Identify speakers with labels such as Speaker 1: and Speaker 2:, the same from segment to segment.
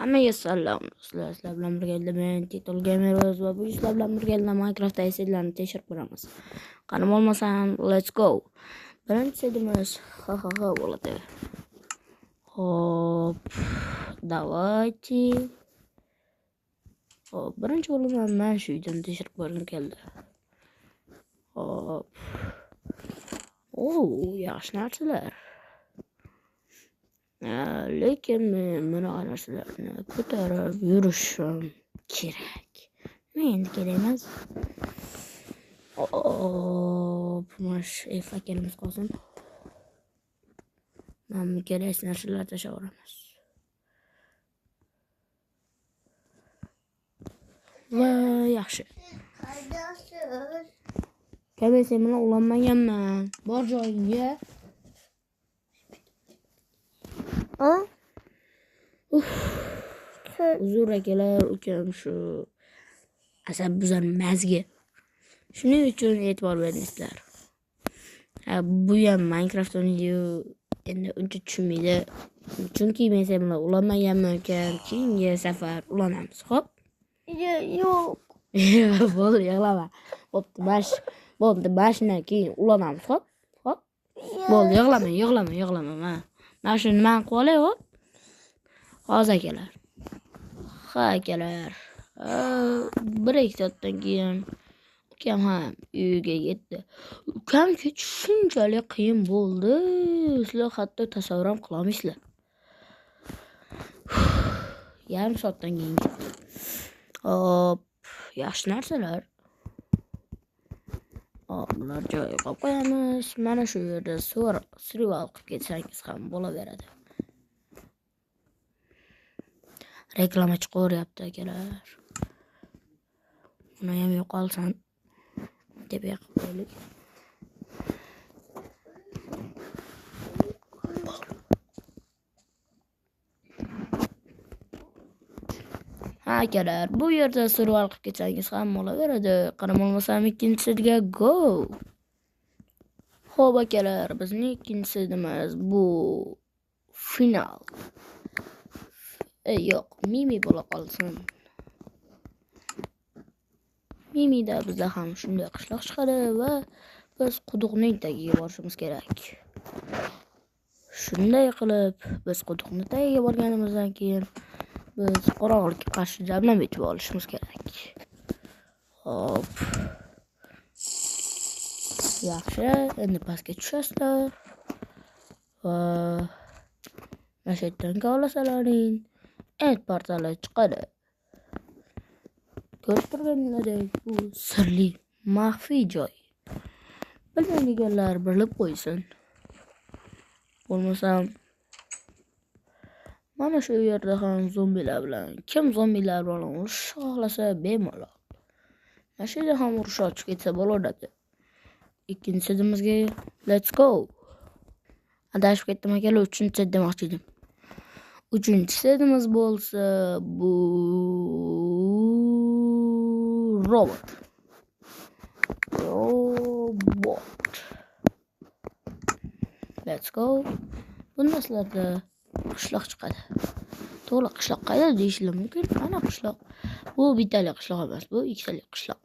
Speaker 1: Hammaga salom do'stlar, sizlar bilan birgalikda men Titul Gamer va bu sizlar bilan birgalikda Minecraftda setlarni tekshirib ko'ramiz. Qani bo'lmasam, let's go. Birinchi setimiz ha-ha-ha bo'ladi. Hop, давайте. Hop, birinchi bo'lib men shu uydan tekshirib ko'rgim keldi. Hop. Yaxshi narsalar. Lekin men bunaqa narsalarni ko'tarib yurishim kerak. Men endi kerak emas. Hop, mana shu fakelimiz qolsin. Mana bu kerak narsalarni tashlab yuboramiz. Va yaxshi. Kabe sen bilan ulanmaganman. Bor joyingga. Uzr akalar, ukam shu asab buzar mazgi. Shuning uchun e'tibor beringlar. Bu ham Minecraft o'ynayu endi uncha tushunmaydi. Chunki men sen bilan ulanmaganman ukam. Keyingi safar ulanamiz, xo'p?
Speaker 2: Yo'q.
Speaker 1: Bo'ldi, yig'lama. Bo'pti, bo'ldi, mashinadan keyin ulanamiz, xo'p? Xo'p? Bo'ldi, yig'lama, yig'lama, yig'lama. Mana shu nimani qilib olay, xo'p? Hozir akalar. Ha, akalar. 1-2 soatdan keyin ukam ham uyiga yetdi. Ukam kech shunchalik qiyin bo'ldi. Sizlar hatto tasavvur ham qila olmaysizlar. Yarim soatdan keyin ketdi. Hop, yaxshi narsalar. Hop, bular joyiga qo'yib qo'yamiz. Mana shu yerda survival qilib ketsangiz ham bo'laveradi. Reklama chiqaveryapti akalar. Uni ham yo'qolsin. Tepaga qilib qo'yaylik. Ha akalar, bu yerda survival qilib ketsangiz ham bo'laveradi. Qani bo'lmasam ikkinchisiga go. Xo'p akalar, bizning ikkinchi bu final. Yo'q, Mimi bo'la qolsin. Mimida bizda ham shunday qishloq chiqadi va biz quduqning tagiga borishimiz kerak. Shunday qilib biz quduqning tagiga borganimizdan keyin biz qorong'ilikka qarshi jamlab yetib olishimiz kerak. Hop. Yaxshi, endi pastga tushasizlar va mana shu yerdan olasalaring. End portali chiqadi. Ko'rib turganingizdek bu sirli, maxfiy joy. Bilmaydiganlar bilib qo'ysin. Bo'lmasam mana shu yerda ham zombilar bilan, kim zombilar bilan urush xohlasa bemalol. Mana shu yerda ham urush ochib ketsa bo'laveradi. Ikkinchi setimizga let's go. Adashib ketdim akalar, uchinchi set demoqchi edim. Uchinchi setimiz bo'lsa bu robot. Robot. Let's go. Bunda sizlarda qishloq chiqadi. To'g'ri, qishloq qayerda deyishlar mumkin. Ana qishloq. Bu bittalik qishloq emas, bu ikkitalik qishloq.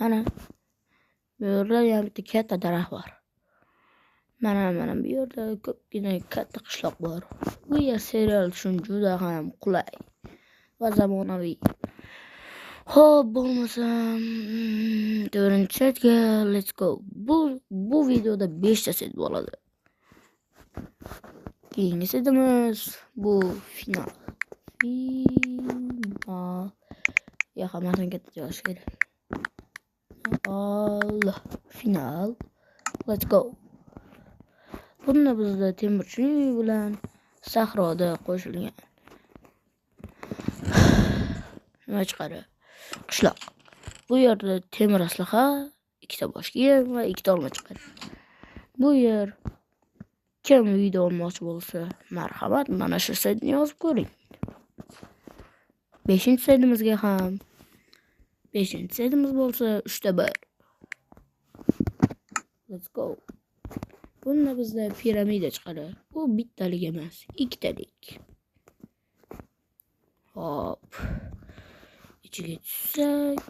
Speaker 1: Ana bu yerda ham bitta katta daraxt bor. Mana bu yerda ko'pgina katta qishloq bor. Bu yer serial uchun juda ham qulay va zamonaviy. Xo'p, bo'lmasam to'rtinchi setga let's go. Bu videoda 5 ta set bo'ladi. Keyingi setimiz bu final. Final. Ya hammasini katta yozish kerak. Allah, final. Let's go. Bunda bizda temirchilik bilan sahroda qo'shilgan. Nima chiqadi? Qishloq. Bu yerda temir aslaha, ikkita bosh kiyim va ikkita olma chiqadi. Bu yer kim video olmoqchi bo'lsa, marhamat, mana shu saytni yozib ko'ring. 5-saytimizga ham 5-saytimiz bo'lsa 3 ta 1. Let's go. Bunda bizda piramida chiqadi. Bu bittalik emas, ikkitalik. Hop. Ichiga tushsak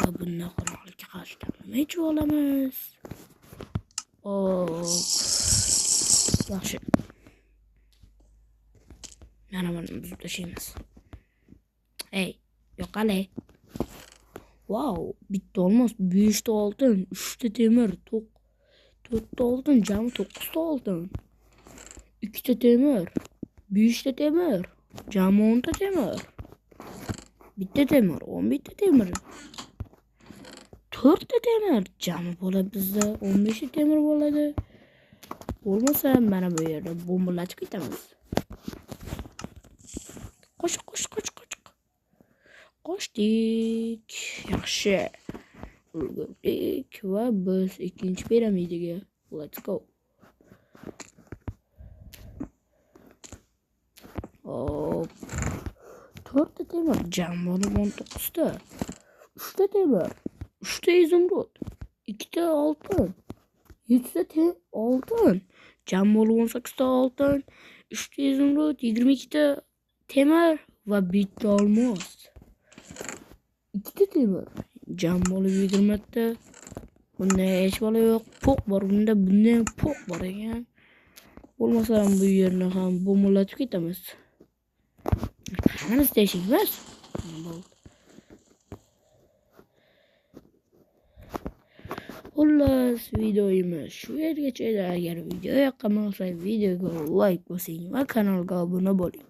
Speaker 1: va bundan qorong'ilikka qarshi damlama ichib olamiz. Hop. Yaxshi. Mana buni buzib tashlaymiz. Ey, yo'qale. Vau, bitta olmos, 5 ta oltin, 3 ta temir, 4 ta oltin, jami 9 ta oltin. 2 ta temir, 5 ta temir, jami 10 ta temir. Bitta temir, 11 ta temir. 4 ta temir, jami bo'ladi bizda 15 ta temir bo'ladi. Bo'lmasa mana bu yerda bombalatib ketamiz. Qoch, qoch, qoch, qoch. Qochdik. Yaxshi. Ulgurdik va biz ikkinchi piramidaga. Let's go. Hop. 4 ta temir, jami bo'lib 19 ta. 3 ta temir, 3 ta izumrud, 2 ta oltin, 7 ta oltin, jami bo'lib 18 ta oltin, 3 ta izumrud, 22 ta temir va bitta olmos. 2 ta temir, jami bo'lib 20 ta. Bunda hech balo yo'q. Po'q bor bunda, bunda ham po'q bor ekan. Bo'lmasa ham bu yerni ham bombalatib ketamiz. Hammamiz teshik emas. Bo'ldi. Xullas, videomiz shu yergacha edi. Agar video yoqqan bo'lsa, videoga like bosing va kanalga obuna bo'ling.